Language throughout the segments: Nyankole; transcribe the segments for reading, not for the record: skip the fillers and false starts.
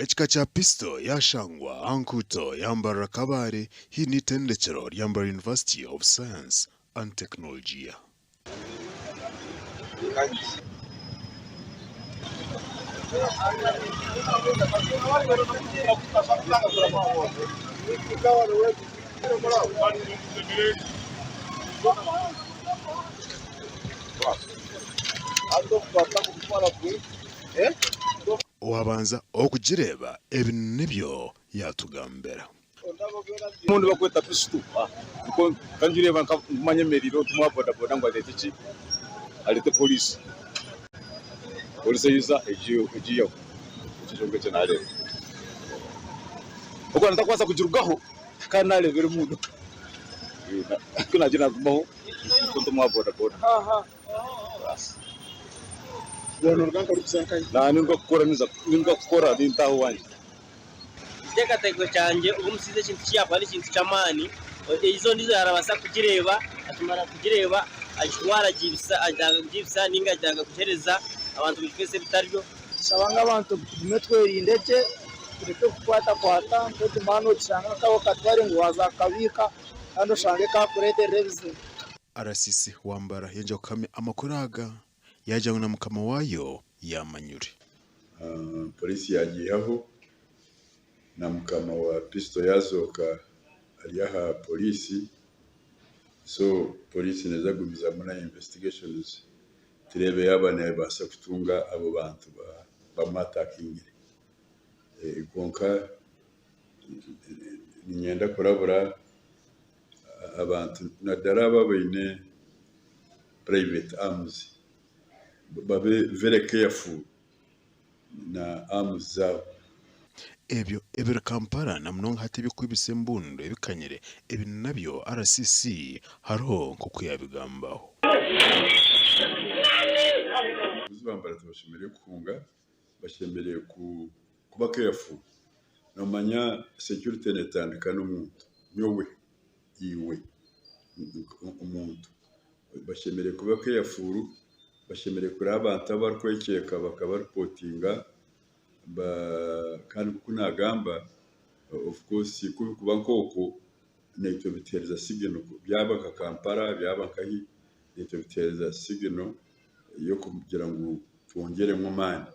Ekika kya Pistol yashangwa aha nkuuto ya Mbarara Kabale haihi n'eitendekyero rya Mbarara University of Science and Technology. Owabanza okugireeba ebi nibyo yaatugambira. Omundi bakweta Pisito ka ngireeba nguma nyemereire otumwe owa bodaboda ngu areete ki? Areete pooriisi. Pooriisi eija egiihaho. Nikyo kyonka eki naareeba. Ahabw'okuba ntakubaasa kugirugaho kandi naareebera omundu. Ku naagira naagumaho nikwo ntumwe owa bodaboda. Ninduga kukora nintaaha owangye. Ekiteekateeko kyangye ogu omushaija ekintu eki yaakora n'ekintu ky'amaani, eizooba ondiijo yaabaasa kugireeba, akimara kugireeba agitwara agiibisa agitandika kugiibisa nainga agitandika kugiheereza abantu kugikozesa ebitaribyo. Nshaba ngu abantu tugume twerinde gye tureke kukwatakwata nk'egi maani ogishanga nkawe okatware ngu waaza kukabiika kandi oshange kaakureeterera ebizibu. RCC Wambara yaija kuhamya amakuru aga yaagira ngu na mukama waayo yaamanyire. Poliisi yaagiihaho na mukama wa pisito yaazooka ari aha poliisi so poliisi neeza kugumizamu na investigations tureebe yaaba neebaasa kutunga abo bantu bamwatakingire. Kwonka niinyenda kurabura abantu naddala abo abaine private arms babe very careful na arms zaabo. Ebyo ebiri Kampala na munonga hati eby'okwibisa embundu ebikanyire ebi nabyo RCC hariho nk'oku yabigambaho. Abaguzi ba Mbarara tibashemereire kuhunga, bashemereire kuba careful. Nomanya security netandika n'omuntu, nyowe, iwe, omuntu. Bashemereire kuba careful, bashemereire kureba abantu abu barikwekyeka bakabaripotinga kandi nk'oku naagamba of course ku birikuba nk'okwo naitwe bituheereza signal byaba nka Kampala byaba nkahi naitwe bituheereza signal y'okugira ngu twongyeremu amaani.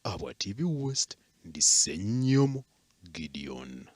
Ahabwa TV West, ndi Ssenyomo Gideon.